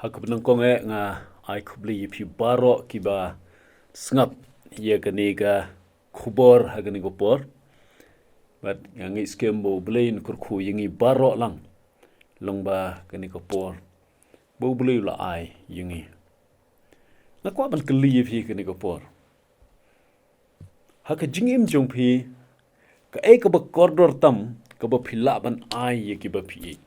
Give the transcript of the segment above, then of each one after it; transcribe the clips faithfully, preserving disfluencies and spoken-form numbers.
Ha kaba nyngkong eh nga ai khublei ïa phi baroh kiba sngap ïa kane ka khubor ha kane ka por. Bad nga ngeit skhem ba U Blei un kyrkhu ïa ngi baroh lang lyngba kane ka por ba U Blei u la ai ïa ngi. Nga kwah ban kylli ïa phi kane ka por, ha ka jingim jong phi, kaei kaba kordor tam kaba phi lah ban ai ïa kiba phi ïeit?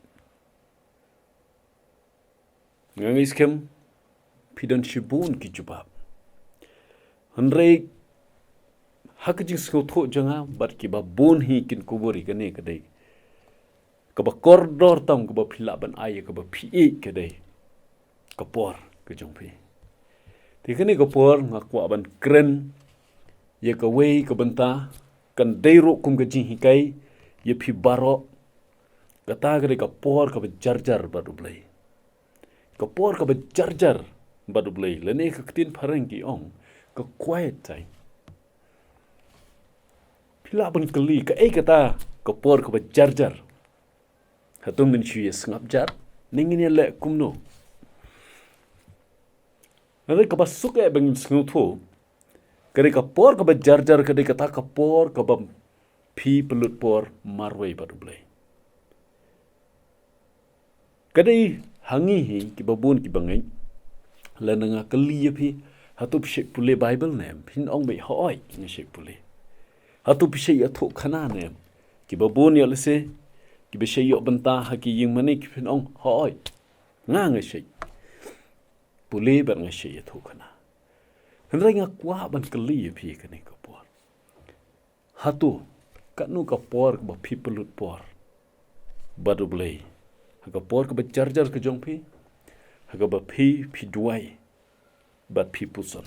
Nga ngeit skhem phi don shibun ki jubab. Hynrei ha ka jingsngewthuh jong nga bad kiba bun hi kin kubur ïa kane ka dei, kaba kordor tam kaba phi lah ban ai ïa kaba phi ïeit ka dei ka por ka jong phi. Te kane ka por nga kwah ban kren ïa kawei ka bynta, kan dei ruh kum ka jinghikai ïa phi baroh. Kata ka dei ka por kaba jarjar bad U Blei. Ka por kaba jarjar bad U Blei, lane ka ktien phareng ki ong ka quiet time. Phi lah ban kylli, kaei kata ka por kaba jarjar? Hato ngin shu ïa sngap jar ne ngin ïa leh kumno? Hynrei kaba suk eh ba ngin sngewthuh, ka dei ka por kaba jarjar ka dei kata ka por kaba phi pynlut por marwei bad U Blei. Ka dei ha ngi hi kiba bun kiba ngeit. Lada nga kylli ïa phi, hato phi shait pule Baibl ne em? Phin ong beit, hooid, nga shait pule. Hato phi shait ïathuh khana ne em? Kiba bun ïa lehse kiba shait ïoh bynta ha ki ïing mane ki phin ong, hooid, nga nga shait pule bad nga shait ïathuh khana. Hynrei nga kwah ban kylli ïa phi kane ka por, hato katno ka por kaba phi pynlut por bad U Blei? Ha ka por kaba jarjar ka jong phi, ha kaba phi, phi duwai bad phi puson.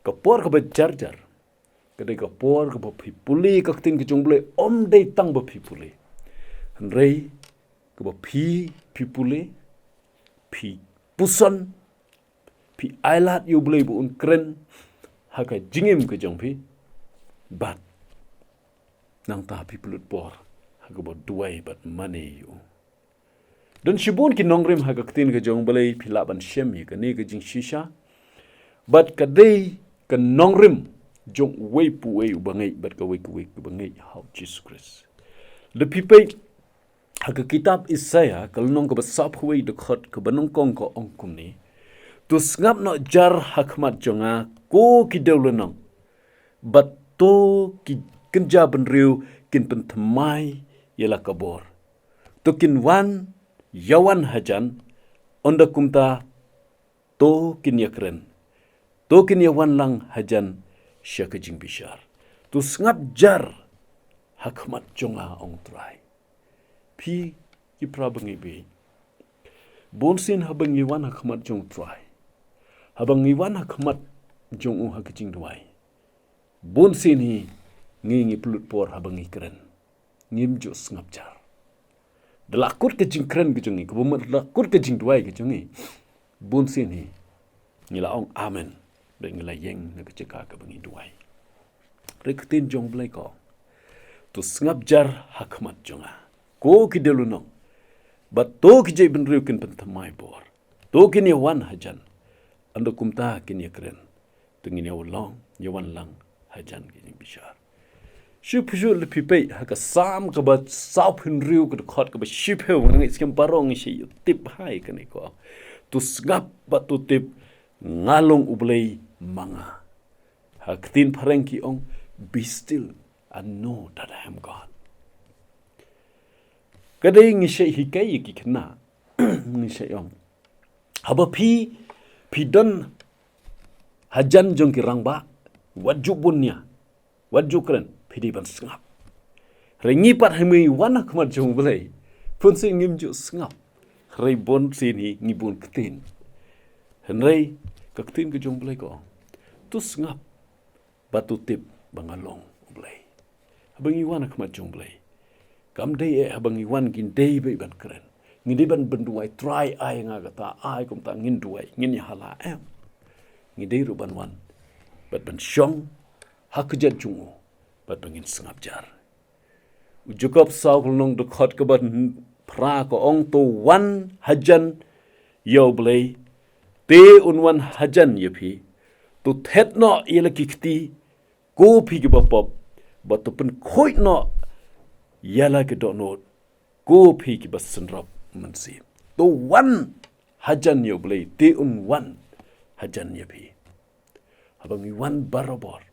Ka por kaba jarjar ka dei ka por kaba phi pule ka ktien ka jong U Blei, ym dei tang ba phi pule, hynrei kaba phi, phi pule, phi puson, phi ailad ïa U Blei ba un kren ha ka jingim ka jong phi. Bad nangta phi pynlut por ha kaba duwai bad mane ïa U. Don shibun ki nongrim ha ka ktien ka jong U Blei, phi lah ban shem ïa kane ka jingshisha. Bad ka dei ka nongrim jong uwei pa uwei uba ngeit bad kawei kawei kaba ngeit ha U Jisu Khrist. Lada phi peit ha ka kitab Isaïah ka lynnong kaba sawphew wei, dkhot kaba nyngkong ka ong kumne: To sngap noh jar ha khmat jong nga, ko ki dewlynnong, bad to ki kynja bynriew kin pynthymmai ïa la ka bor. To kin wan ïawan hajan, ynda kumta to kin ïakren. To kin ïawan lang hajan sha ka jingbishar. To sngap jar ha khmat jong nga, ong U Trai. Phi ki para bangeit baieit, bunsien haba ngi wan ha khmat jong U Trai, haba ngi wan ha khmat jong U ha ka jingduwai, bunsien hi ngi, ngi pynlut por haba ngi kren, ngim ju sngap jar. Da la kut ka jingkren ka jong ngi, kaba mut da la kut ka jingduwai ka jong ngi, bunsien hi ngi la ong amen bad ngi la ïeng na ka jaka kaba ngi duwai. Hynrei ka ktien jong U Blei ka ong: To sngap jar ha khmat jong nga, ko ki dewlynnong, bad to ki jaitbynriew kin pynthymmai bor. To kin ïawan hajan, ynda kumta kin ïakren. To ngin ïawan long, ïawan lang hajan ka jingbishar. Shuh shuh lada phi peit ha ka Salm kaba sawphew hynriew, ka dkhot kaba shiphew, nga ngeit skhem baroh ngi shait ïoh tip hi kane ka: To sngap bad to tip, nga long U Blei ma nga. Ha ka ktien phareng ki ong, be still and know that I am God. Ka dei ngi shait hikai ïa ki khynnah, ngi shait ong, haba phi, phi don hajan jong ki rangbah, wat ju bun nia, wat ju kren, phi dei ban sngap. Hynrei ngi pat haba ngi wan ha khmat jong U Blei, bunsien ngim ju sngap. Hynrei bunsien hi ngi bun ktien. Hynrei ka ktien ka jong U Blei ka ong: To sngap bad to tip ba nga long U Blei. Haba ngi wan ha khmat jong U Blei, kam dei eh haba ngi wan ngin dei beit ban kren, ngin dei ban, ban duwai, Trai ai nga kata, ai kumta, ngin duwai, ngin ïahala, em. Ngi dei ruh ban wan bad ban shong ha kjat jong U bad ba ngin sngap jar. U Jakob saw ka lynnong, dkhot kaba phra ka ong: To wan hajan ïa U Blei, te un wan hajan ïa phi. To thet noh ïa la ki kti, ko phi kiba pop, bad to pynkhuid noh ïa la ki dohnud, ko phi kiba synrop mynsiem. To wan hajan ïa U Blei, te un wan hajan ïa phi. Haba ngi wan barabor,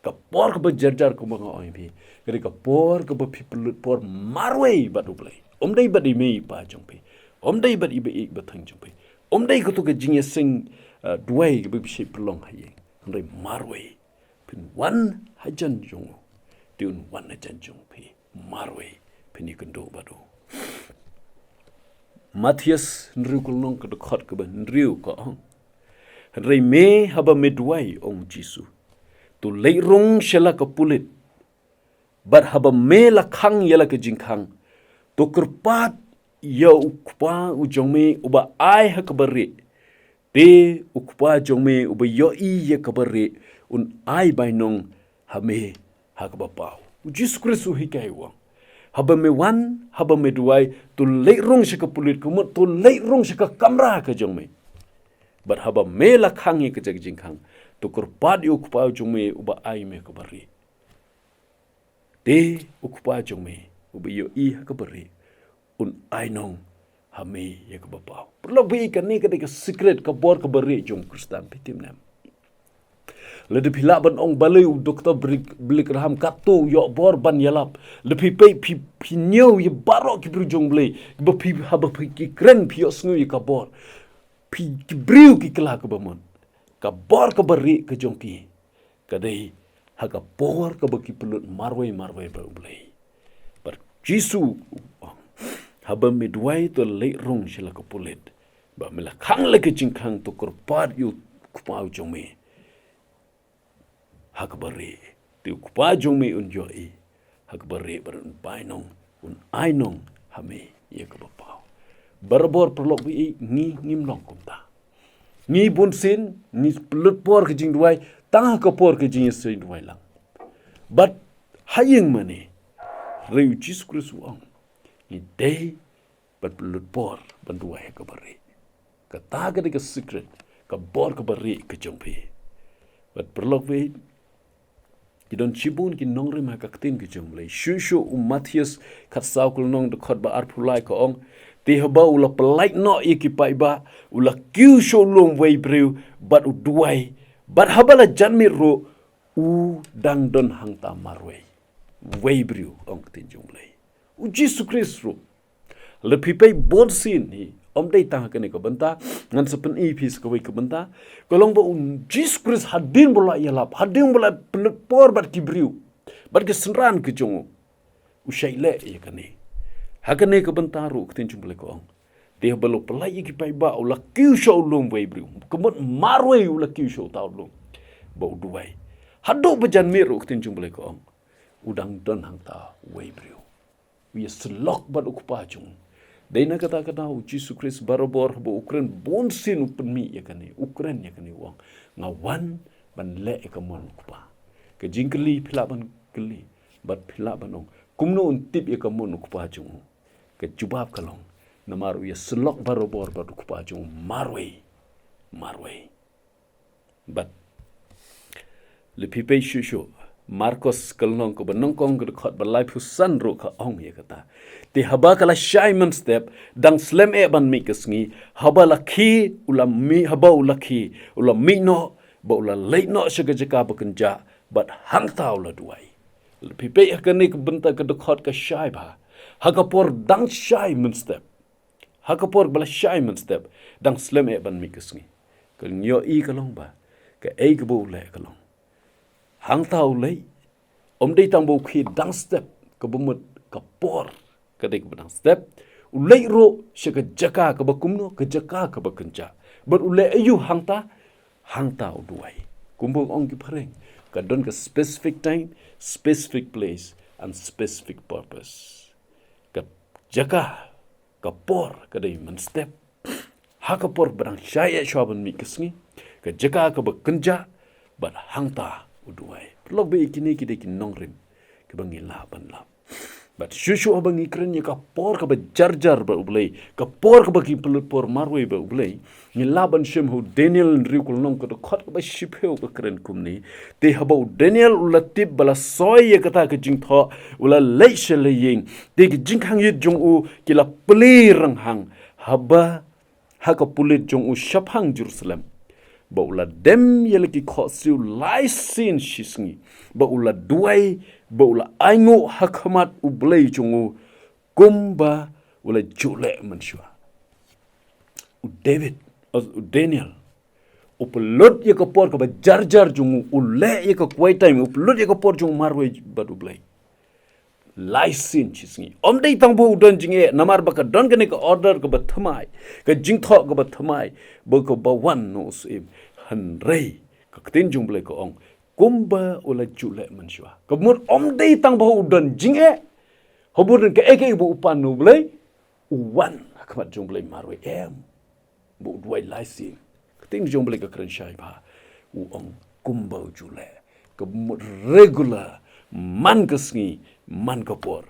ka por kaba jarjar kumba nga ong ïa phi, ka dei ka por kaba phi pynlut por marwei bad U Blei. Ym dei bad i mei i pa jong phi, ym dei bad i ba ïeit ba theng jong phi, ym dei kato ka jingïaseng, eh, duwai kaba phi shait pynlong ha ïing. Hynrei marwei phin wan hajan jong u, te un wan hajan jong phi. Marwei phin ïakynduh bad u. Mathaios hynriew ka lynnong ka dkhot kaba hynriew ka ong, hynrei me, haba me duwai, ong Jisu, to leit rung sha la ka pulit, bad haba me la khang ïa la ka jingkhang, to kyrpad ïa U Kpa u jong me uba ai ha kaba rieh. Te U Kpa jong me uba ïohi ïa kaba rieh un ai bainong ha me ha kaba paw. U Jisu Khrist u hikai u ong, haba me wan, haba me duwai, to leit rung sha ka pulit, ka mut to leit rung sha ka kamra ka jong me. Bad haba me la khang ïa ka jingkhang, to kyrpad ïa U Kpa u jong me uba ai me ha kaba rieh. Te U Kpa jong me uba ïohi ha kaba rieh un ai nong ha me ïa kaba paw. Paralok baieit, kane ka dei ka secret, ka bor kaba rieh jong u Khristan, phi tip ne em? Lada phi lah ban ong balei u Doktor Bri-, Billy Graham katto u ïoh bor ban ïalap, lada phi peit, phi, phi ñiew ïa baroh ki briew jong U Blei, ba phi, haba phi, ki kren, phi ïohsngew ïa ka bor. Phi, ki briew ki kylla kaba mon. Ka bor kaba rieh ka jong ki ka dei ha ka por kaba ki pynlut marwei marwei bad U Blei. Bad Jisu u ong, haba me duwai, to leit rung sha la ka pulit, bad me la khang la ka jingkhang, to kyrpad ïa U Kpa u jong me ha kaba rieh. Te U Kpa jong me un ïohi ha kaba rieh bad un bainong, un ai nong ha me ïa kaba paw. Barabor, paralok baieit, ngi, ngim long kumta. Ngi bunsien ngi pynlut por ka jingduwai tang ha ka por ka jingïaseng duwai lang. Bad ha ïing mane, hynrei u Jisu Khrist u ong, ngi dei ban pynlut por ban duwai ha kaba rieh. Kata ka dei ka secret, ka bor kaba rieh ka jong phi. Bad paralok baieit, ki don shibun ki nongrim ha ka ktien ka jong U Blei. Shuh shuh u Mathaios khatsaw ka lynnong dkhot ba arphew lai ka ong, te haba u la pyllait noh ïa ki paidbah, u la kiew sha u lum wei briew bad u duwai. Bad haba la janmiet ruh, u dang don hangta marwei. Wei briew, ong ka ktien jong U Blei. U Jisu Khrist ruh, lada phi peit bunsien hi, ym dei tang ha kane ka bynta, ngan sa pyni ïa phi sa kawei ka bynta. Ka long ba u Jisu Khrist hadien ba u la ïalap, hadien ba u la pynlut por bad ki briew, bad ki synran ki jong u, u shait leh ïa kane. Ha kane ka bynta ruh ka ktien jong U Blei ka ong, te haba la pyllait ïa ki paidbah, u la kiew sha u lum wei briew. Ka mut marwei u la kiew sha uta u lum ba u duwai. Haduh ba janmiet ruh ka ktien jong U Blei ka ong, u dang don hangta wei briew. U ïasyllok bad U Kpa jong u. Dei na kata ka daw u Jisu Khrist barabor haba u kren bunsien u pynmih ïa kane, u kren ïa kane u ong, nga wan ban leh ïa ka mon U Kpa. Ka jingkylli phi lah ban kylli, bad phi lah ban ong, kumno un tip ïa ka mon U Kpa jong u? Ka jubab ka long, namar u ïasyllok barabor bad U Kpa jong u marwei, marwei. Bad lada phi peit shuh shuh, Markos ka lynnong kaba nyngkong ka dkhot ba laiphew san ruh ka ong ïa kata. Te haba ka la shai mynstep, dang slem eh ban mih ka sngi, haba la khie, u la mih, haba u la khie, u la mih noh, bad u la leit noh sha ka jaka ba kynjah, bad hangta u la duwai. Lada phi peit ha kane ka bynta ka dkhot ka shai bha. Ha ka por dang shai mynstep. Ha ka por ba la shai mynstep, dang slem eh ban mih ka sngi. Ka jingïohi ka long ba kaei kaba u leh ka long, hangta u leit, ym dei tang ba u khie dang step, kaba mut ka por ka dei kaba dang step. U leit ruh sha ka jaka kaba kumno, ka jaka kaba kynjah. Bad u leh aïu hangta? Hangta u duwai. Kumba ong ki phareng, ka don ka specific time, specific place, and specific purpose. Ka jaka, ka por ka dei mynstep. Ha ka por ba dang shai eh shuwa ban mih ka sngi, ka jaka kaba kynjah, bad hangta u duwai. Paralok baieit, kine ki dei ki nongrim kiba ngi lah ban lap. Bad shuh shuh haba ngi kren ïa ka por kaba jarjar bad U Blei, ka por kaba ki pynlut por marwei bad U Blei, ngi lah ban shem ha u Daniel hynriew ka lynnong ka dkhot kaba shiphew ka kren kumne. Te haba u Daniel u la tip ba la soi ïa kata ka jingthoh, u la leit sha la ïing. Te ki jingkhang ïit jong u ki la plie ranghang. Haba ha ka pulit jong u shaphang Jerusalem, ba u la dem ïa la ki khohsiew lai sien shisngi, ba u la duwai, ba u la ainguh ha khmat U Blei jong u, kumba u la ju leh mynshuwa. U David, u Daniel, u pynlut ïa ka por kaba jarjar jong u, u leh ïa ka quiet time, u pynlut ïa ka por jong u marwei bad U Blei. Lai sien shisngi. Ym dei tang ba u don jingeh, namar ba ka don kane ka order kaba thymmai, ka jingthoh kaba thymmai, ba kaba wan na u syiem. Hynrei ka ktien jong U Blei ka ong, kumba u la ju leh mynshuwa. Ka mut ym dei tang ba u don jingeh, haba u don kaei kaei ba u pan na U Blei, u wan ha khmat jong U Blei marwei, em. Ba u duwai lai sien. Ka ktien jong U Blei ka kren shai bha. U ong kumba u ju leh. Ka mut regular, man ka sngi, man ka por.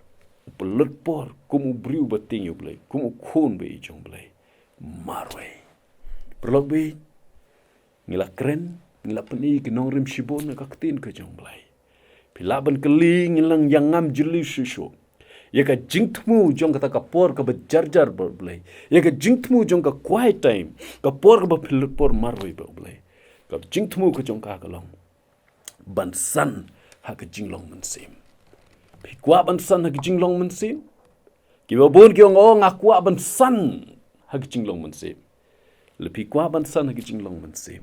U pynlut por kum u briew ba tieng ïa U Blei, kum u khun ba ïeit jong U Blei. Marwei. Paralok ba ïeit, ngi la kren, ngi la pyni ki nongrim shibun na ka ktien ka jong U Blei. Phi lah ban kylli, ngi la ïa ngam jylliew shuh shuh ïa ka jingthmu jong kata ka por kaba jarjar bad U Blei. Ïa ka jingthmu jong ka quiet time, ka por kaba pynlut por marwei bad U Blei. Ka jingthmu ka jong ka ka long ban san ha ka jinglong mynsiem. Phi kwah ban san ha ka jinglong mynsiem? Kiba bun ki ong, oh, nga kwah ban san ha ka jinglong mynsiem. Lada phi kwah ban san ha ka jinglong mynsiem,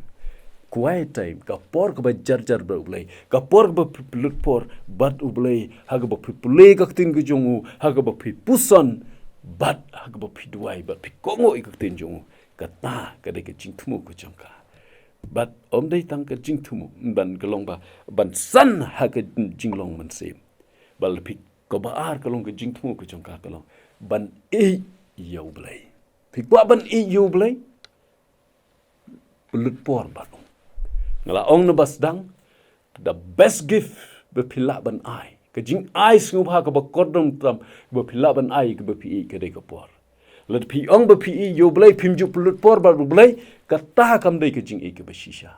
quiet time, ka por kaba jarjar bad U Blei, ka por kaba phi pynlut por bad U Blei, ha kaba phi pule ka ktien ka jong u, ha kaba phi puson, bad ha kaba phi duwai, bad phi kohnguh ïa ka ktien jong u. Kata ka dei ka jingthmu ka jong ka. Bad ym dei tang ka jingthmu, ban ka long ba, ban san ha ka jinglong mynsiem. Bad lada phi, kaba ar ka long ka jingthmu ka jong ka ka long ban ïeit ïa U Blei. Phi kwah ban ïeit ïa U Blei? Pynlut por bad u. Nga la ong na ba sdang, the best gift ba phi lah ban ai, ka jingai sngewbha kaba kordor tam ba phi lah ban ai, kaba phi ïeit, ka dei ka por. Lada phi ong ba phi ïeit ïa U Blei, phim ju pynlut por bad U Blei, kata kam dei ka jingïeit kaba shisha.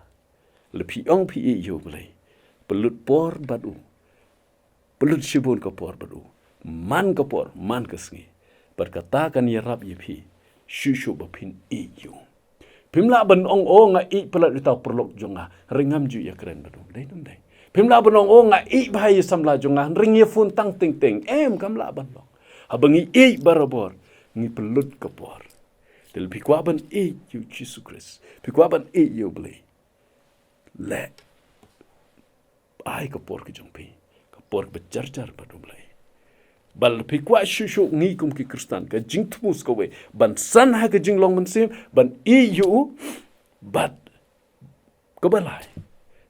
Lada phi ong phi ïeit ïa U Blei, pynlut por bad u. Pynlut shibun ka por bad u. Man ka por, man ka sngi. Bad kata kan ïarap ïa phi shuh shuh ba phin ïeit ïa u. Phim lah ban ong, oh, nga ïeit palat ïa uta u paralok jong nga, hynrei ngam ju ïakren bad u. Dei ne ym dei? Phim lah ban ong, oh, nga ïeit bha ïa i samla jong nga, hynrei ngi ïa phone tang teng teng. Em, kam lah ban long. Haba ngi ïeit barabor, ngi pynlut ka por. Te lada phi kwah ban ïeit ïa U Jisu Khrist, phi kwah ban ïeit ïa U Blei, leh, ai ka por ka jong phi, ka por kaba jarjar bad U Blei. Bad lada phi kwah shuh shuh, ngi kum ki Khristan, ka jingthmu sa kawei, ban san ha ka jinglong mynsiem, ban ïeit ïa u, bad kaba lai,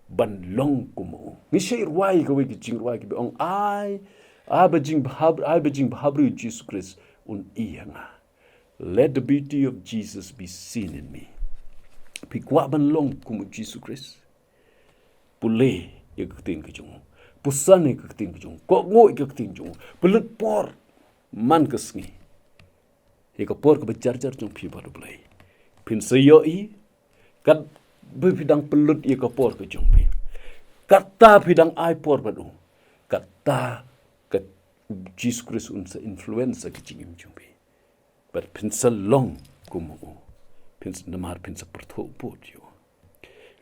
ban long kum u. Ngi shait rwai kawei ka jingrwai kaba ong, ai, ai ba jingbha, ai ba jingbhabriew U Jisu Khrist un ïeit ïa nga. Let the beauty of Jesus be seen in me. Phi kwah ban long kum U Jisu Khrist? Pule ïa ka ktien ka jong u. Puson ïa ka ktien ka jong u. Kohnguh ïa ka ktien jong u. Pynlut por man ka sngi ïa ka por kaba jarjar jong phi bad U Blei. Phin sa ïohi, katba phi dang pynlut ïa ka por ka jong phi, kata phi dang ai por bad u, kata ka Jisu Khrist un sa influence ka jingim jong phi. Bad phin sa long kum u. Phin sa, namar phin sa pyrthuh bud ïa u.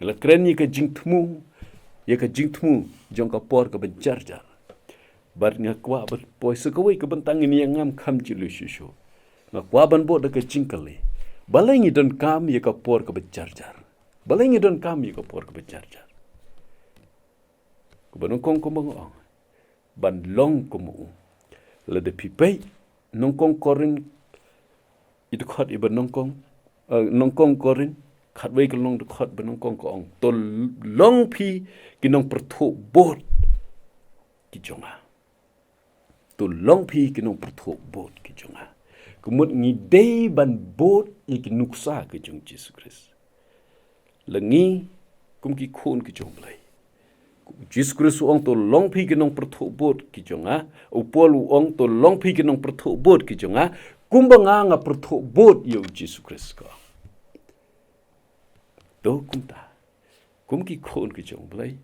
Nga la kren ïa ka jingthmu, ïa ka jingthmu jong ka por kaba jarjar. Bad nga kwah ban poi sa kawei ka bynta, ngin ïa ngam kham jylliew shuh shuh. Nga kwah ban bud da ka jingkylli. Balei ngi donkam ïa ka por kaba jarjar? Balei ngi donkam ïa ka por kaba jarjar? Kaba nyngkong kumba nga ong, ban long kum u. Lada phi peit, nyngkong Korinth, ïa dkhot ïa ba nyngkong, eh, nyngkong Korinth, khatwei ka lynnong dkhot ba nyngkong ka ong, to long phi ki nongpyrthuh bud ki jong nga. To long phi ki nongpyrthuh bud ki jong nga. Ka mut ngi dei ban bud ïa ki nuksa ka jong Jisu Khrist. La ngi kum ki khun ki jong U Blei, U Jisu Khrist u ong, "To long phi ki nongpyrthuh bud ki jong nga." U Paul u ong, "To long phi ki nongpyrthuh bud ki jong nga, kumba nga nga pyrthuh bud ïa u Jisu Khrist," ka ong. To kumta, kum ki khun ki jong u Blei,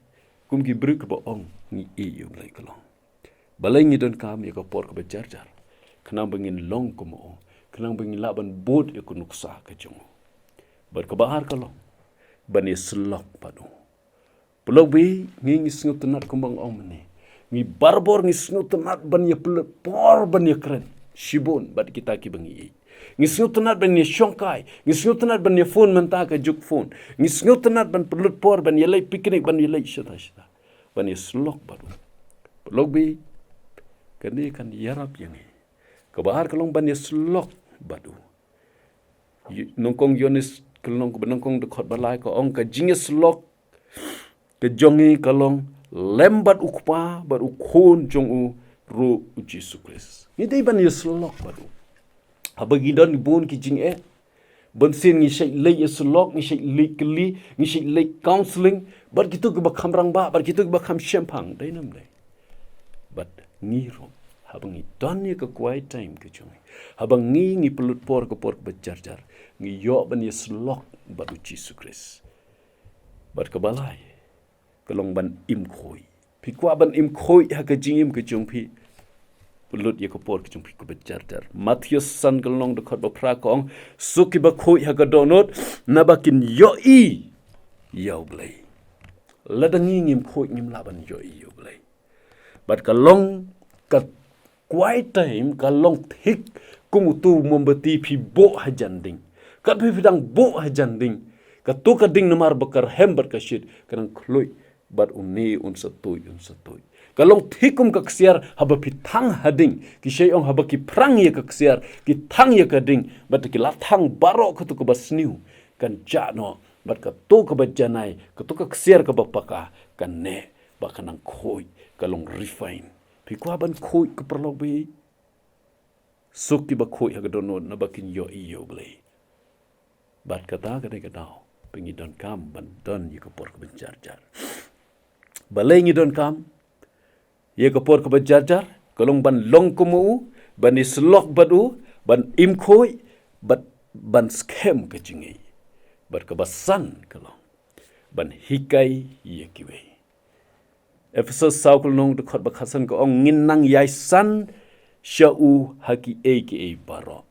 kum ki briew kiba ong ngi ïeit ïa u Blei, ka long, balei ngi donkam ïa ka por kaba jar jar? Khnang ba ngin long kum u, khnang ba ngin lah ban bud ïa ka nuksa ka jong u. Bad kaba ar ka long ban ïasyllok bad u. Paralok, ngi, ngi sngewtynnat kumba nga ong mynne. Ngi barabor ngi sngewtynnat ban ïa pynlut por ban ïa kren shibun bad kita kiba ngi ïeit. Ngi sngewtynnat ban ïa shongkai, ngi sngewtynnat ban ïa phone mynta ka juk phone. Ngi sngewtynnat ban pynlut por ban ïa leit picnic, ban ïa leit shata shata, ban ïasyllok bad u. Paralok, kane kan ïarap ïa ngi. Kaba ar ka long ban ïasyllok bad u. Ï-, nyngkong Ïoannis ka lynnong kaba nyngkong, dkhot ba lai, ka ong, ka jingïasyllok ka jong ngi ka long lem bad u Kpa bad u Khun jong u ruh, u Jisu Khrist. Ngi dei ban ïasyllok bad u. Haba ngi don bun ki jingeh, bunsien ngi shait leit ïasyllok, ngi shait leit kylli, ngi shait leit counseling bad kito kiba kham rangbah, bad kito kiba kham shemphang, dei ne ym dei? Bad ngi ruh, haba ngi don ïa ka quiet time ka jong ngi, haba ngi, ngi pynlut por, ka por kaba jar jar, ngi ïoh ban ïasyllok bad u Jisu Khrist. Bad kaba lai ka long ban im khuid. Phi kwah ban im khuid ha ka jingim ka jong phi? Pynlut ïa ka por ka jong phi kaba jar jar. Mathaios san ka lynnong, dkhot ba phra, ka ong, "Suk kiba khuid ha ka dohnud, naba kin ïohi ïa u Blei." Lada ngi ngim khuid, ngim lah ban ïohi ïa u Blei. Bad ka long, ka quiet time ka long thik kum utu u mombati phi buh hajan ding. Katba phi dang buh hajan ding, kato ka ding namar ba ka rhem bad ka shit, ka nang khluid bad une un sa tuid, un sa tuid. Ka long thik kum ka ksiar, haba phi thang ha ding, ki shait ong haba ki phrang ïa ka ksiar, ki thang ïa ka ding, bad ki la thang baroh kato kaba sniew, kan jah noh, bad kato kaba janai, kato ka ksiar kaba paka, kan neh, bad ka nang khuid, ka long refine. Phi kwah ban khuid, ko paralok ba ïeit? Suk kiba khuid ha ka dohnud, naba kin ïohi ïa u Blei. Bad kata ka dei ka daw ba ngi donkam ban don ïa ka por kaba jar jar. Balei ngi donkam ïa ka por kaba jar jar? Ka long ban long kum u, ban ïasyllok bad u, ban im khuid, bad ban skhem ka jingngeit. Bad kaba san ka long ban hikai ïa kiwei. Ephesos saw ka lynnong, dkhot ba khatsan, ka ong, "Ngin nang ïai san sha u ha kiei kiei baroh."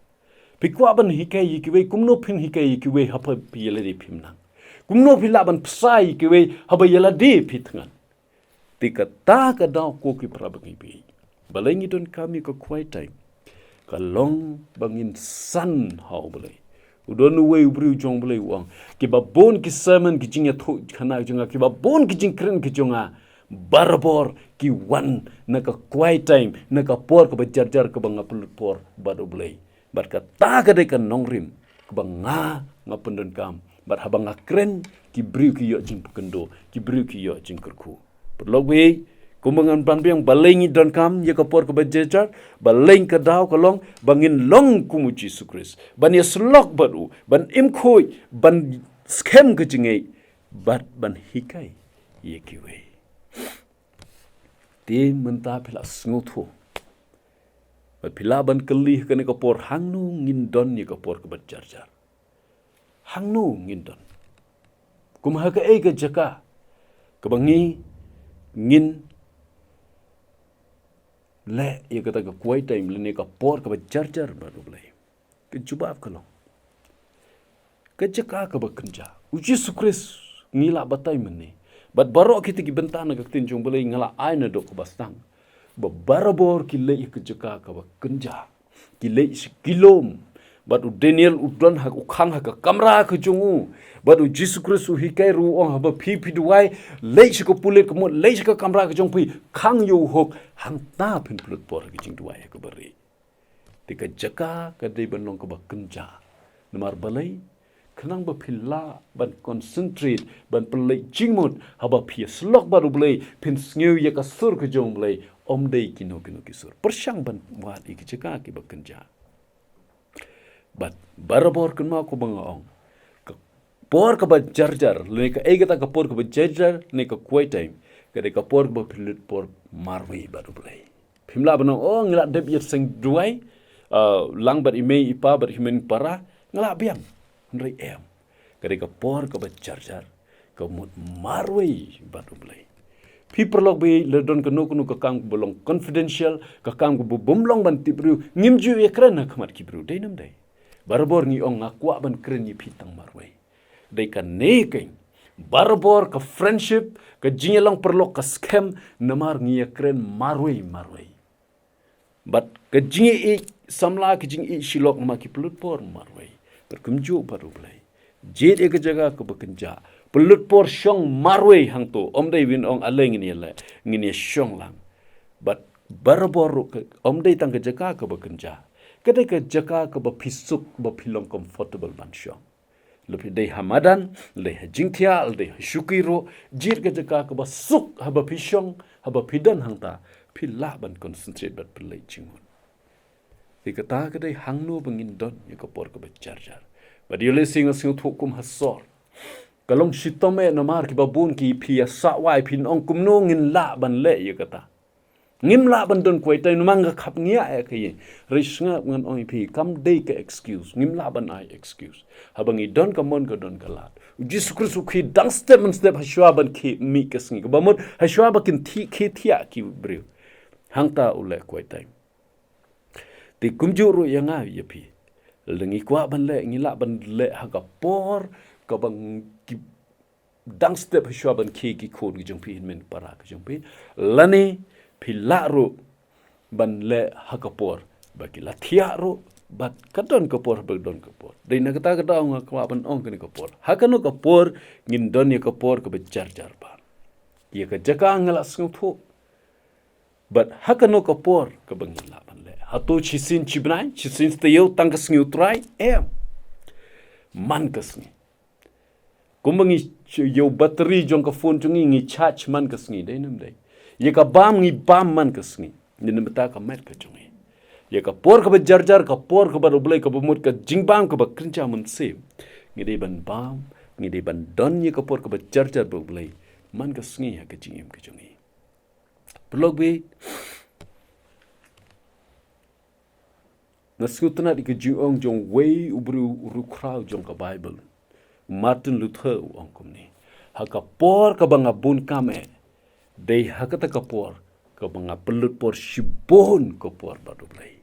Phi kwah ban hikai ïa kiwei? Kumno phin hikai ïa kiwei haba ïa lade phim nang? Kumno phi lah ban bsa ïa kiwei haba ïa lade phi thngan? Te kata ka daw, ko ki para bangeit, balei ngi donkam ïa ka quiet time? Ka long ba ngin san ha u Blei. U don uwei u briew jong u Blei u ong, "Kiba bun ki sermon, ki jingïathuhkhana jong nga, kiba bun ki jingkren ki jong nga, barabor ki wan na ka quiet time, na ka por kaba jar jar kaba nga pynlut por bad u Blei." Bad kata ka dei ka nongrim kaba nga, nga pyndonkam. Bad haba nga kren, ki briew ki ïoh jingpynkynduh, ki briew ki ïoh jingkyrkhu. Paralok ba ïeit, kumba ngan ban biang, balei ngi donkam ïa ka por kaba jar jar? Balei? Ka daw ka long ba ngin long kum u Jisu Khrist, ban ïasyllok bad u, ban im khuid, ban skhem ka jingngeit, bad ban hikai ïa kiwei. Te mynta phi la sngewthuh, bad phi lah ban kylli ha kane ka por, hangno ngin don ïa ka por kaba jar jar? Hangno ngin don? Kum ha kaei ka jaka kaba ngi, ngin leh ïa kata ka quiet time lane ka por kaba jar jar bad u Blei? Ka jubab ka long, ka jaka kaba kynja. U Jisu Khrist, ngi la batai mynne, bad baroh kita ki bynta na ka ktien jong u Blei, nga la ai naduh kaba sdang, ba barabor ki leit ha ka jaka kaba kynja. Ki leit sha ki lum. Bad u Daniel u don ha, u khang ha ka kamra ka jong u. Bad u Jisu Khrist u hikai ruh, u ong, "Haba phi, phi duwai, leit sha ka pulit ka mut, leit sha ka kamra ka jong phi, khang ïa u hook, hangta phin pynlut por ha ka jingduwai ha kaba rieh." Te ka jaka ka dei ban long kaba kynja. Namar balei? Khnang ba phi lah ban concentrate, ban pynleit jingmut, haba phi ïasyllok bad u Blei, phin sngew ïa ka sur ka jong u Blei, ym dei kino kino ki sur. Pyrshang ban wad ïa ki jaka kiba kynja. Bad barabor, kynmaw kumba nga ong, ka por kaba jar jar, lane kaei kata ka por kaba jar jar, lane ka quiet time, Ka dei ka por ba phi lut por marwei bad U Blei. Phim lah ban ong, oh, nga lah dep ïa seng duwai, ah, lang bad i mei i pa bad i hynmen para, nga lah biang. Hynrei em. Ka dei ka por kaba jar jar, ka mut marwei bad U Blei. Phi paralok baieit, lada don kano kano ka kam kaba long confidential, ka kam kaba bym long ban tip briew, ngim ju ïakren ha khmat ki briew, dei ne ym dei? Barabor ngi ong nga kwah ban kren ïa phi tang marwei. Dei kane keiñ. Barabor ka friendship, ka jingïalang paralok ka skhem, namar ngi ïakren marwei marwei. Bad ka jingïeit samla, ka jingïeit shilok namar ki pynlut por marwei. Bad kumjuh bad U Blei. Jied ïa ka jaka kaba kynjah. Pynlut por shong marwei hangto. Ym dei ban ong ale ngin ïa leh, ngin ïa shong lang. Bad barabor ruh ka, ym dei tang ka jaka kaba kynjah. Ka dei ka jaka kaba phi suk, ba phi long comfortable ban shong. Lada phi dei ha madan, lada dei ha jingthiah, lada dei ha shuki ruh, jied ka jaka kaba suk, haba phi shong, haba phi don hangta, phi lah ban concentrate bad pynleit jingmut. Te kata ka dei hangno ba ngin don ïa ka por kaba jar jar. Bad ïa lei shisha nga sngewthuh kum ha sor. Ka long shitom eh namar kiba bun ki phi ïa sah wai, phin ong kumno ngin lah ban leh ïa kata. Ngim lah ban don quiet time namar nga khapngiah eh ka ïing. Hynrei sngap ngan ong ïa phi, kam dei ka excuse. Ngim lah ban ai excuse. Haba ngi don ka mon ka don ka lad. U Jisu Khrist u khie dang step man step ha shuwa ban khie mih ka sngi. Kaba mut ha shuwa ba kin thi, khie thiah ki briew. Hangta u leh quiet time. Te kumjuh ruh ïa nga ïa phi. Lada ngi kwah ban leh, ngi lah ban leh ha ka por kaba ngi dang step ha shuwa ban khie ki khun ki jong phi, hynmen para ki jong phi. Lane phi lah ruh ban leh ha ka por ba ki la thiah ruh, bad ka don ka por, ba don ka por. Dei na kata ka daw nga kwah ban ong kane ka por. Ha kano ka por ngin don ïa ka por kaba jar jar bha. Ïa ka jaka nga la sngewthuh. Bad ha kano ka por kaba ngi lah ban leh. Hato shisien shi bnai, shisien shi taïew tang ka sngi U Trai? Em. Man ka sngi. Kumba ngi ch-, ïa u battery jong ka phone jong ngi, ngi charge man ka sngi, dei ne ym dei? Ïa ka bam ngi bam man ka sngi. Ngi ne mynta ka met ka jong ngi. Ïa ka por kaba jar jar, ka por kaba bad U Blei, kaba mut ka jingbam kaba kynja mynsiem. Ngi dei ban bam, ngi dei ban don ïa ka por kaba jar jar bad U Blei. Man ka sngi ha ka jingim ka jong ngi. Paralok baieit, nga sngewtynnat ïa ka jingong jong uwei u briew u riewkhraw jong ka Baibl. U Martin Luther u ong kumne. Ha ka por kaba nga bun kam eh. Dei ha kata ka por kaba nga pynlut por shibun ka por bad U Blei.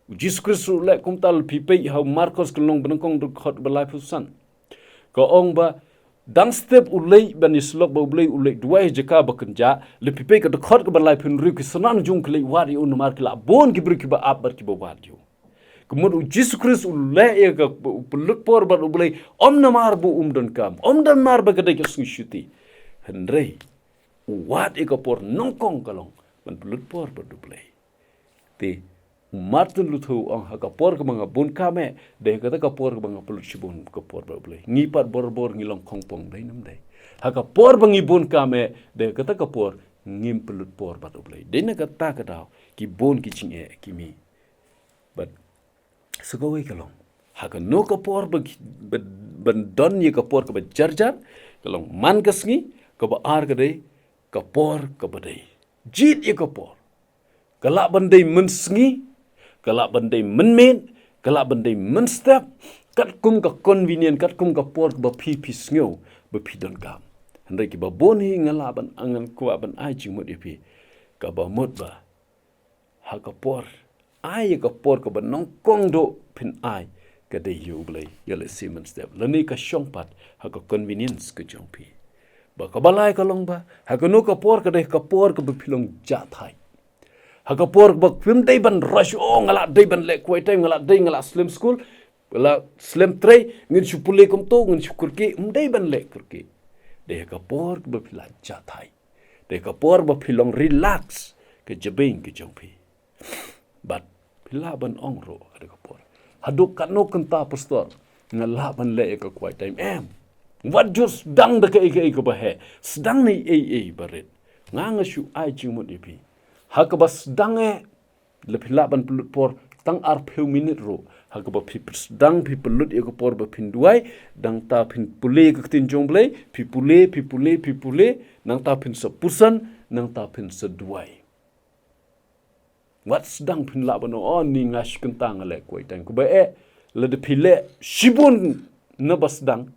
U Jisu Khrist u leh kumta, lada phi peit ha u Markos ka lynnong banyngkong dkhot ba laiphew san. Ka ong ba dang step u leit ban ïasyllok bad U Blei, u leit duwai ha jaka ba kynjah, lada phi peit ka dkhot kaba laiphew hynriew, ki synran jong u ki leit wad ïa u namar ki la bun ki briew kiba ap bad kiba wad ïa u. Ka mut u Jisu Khrist u leh ïa ka, u pynlut por bad U Blei, ym namar ba um donkam, ym namar ba ka dei ka sngi shuti. Hynrei u wad ïa ka por nyngkong ka long ban pynlut por bad U Blei. Te u Martin Luther u ong, ha ka por kaba nga bun kam eh, dei ha kata ka por kaba nga pynlut shibun ka por bad U Blei. Ngi pat barabor ngi long khongpong, dei ne ym dei? Ha ka por ba ngi bun kam eh, dei ha kata ka por ngim pynlut por bad U Blei. Dei na kata ka daw ki bun ki jingeh ki mih. Bad sa kawei ka long, ha kano ka por ba, ba, ban don ïa ka por kaba jar jar, ka long man ka sngi, kaba ar ka dei ka por kaba dei. Jied ïa ka por. Ka lah ban dei mynsngi, ka lah ban dei mynmiet, ka lah ban dei mynstep, katkum ka convenient, katkum ka por ba phi, phi sngew ba phi donkam. Hynrei kiba bun hi nga lah ban, ngan kwah ban ai jingmut ïa phi. Kaba mut ba ha ka por, ai ïa ka por kaba nyngkong duh phin ai ka dei ïa U Blei, ïa lehse mynstep. Lane ka shong pat ha ka convenience ka jong phi. Bad kaba lai ka long ba ha kano ka por, ka dei ka por kaba phi long jahthait. Ha ka por ba phim dei ban rush, oh, nga lah dei ban leh quiet time, nga lah dei, nga lah slem skul, nga lah slem trei, ngin shu pule kumto, ngin shu kyrkieh, ym dei ban leh kyrkieh. Dei ha ka por kaba phi lah jahthait. Dei ka por ba phi long relax, ka jabieng ka jong phi. Bad phi lah ban ong ruh ha ka por, haduh katno kynta pastor nga lah ban leh ïa ka quiet time? Em. Wat ju sdang da kaei kaei kaba heh. Sdang na ei ei ba rit. Nga, nga shu ai jingmut ïa phi. Ha kaba sdang eh, La phi lah ban pynlut por tang arphew minit ruh. Ha kaba phi sdang phi pynlut ïa ka por ba phin duwai, nangta phin pule ïa ka ktien jong U Blei, phi pule, phi pule, phi pule, nangta phin sa puson, nangta phin sa duwai. Wat sdang phin lah ban ong, "Oh, ni nga shu kynta nga leh quiet time." Kaba eh, lada phi leh shibun na ba sdang,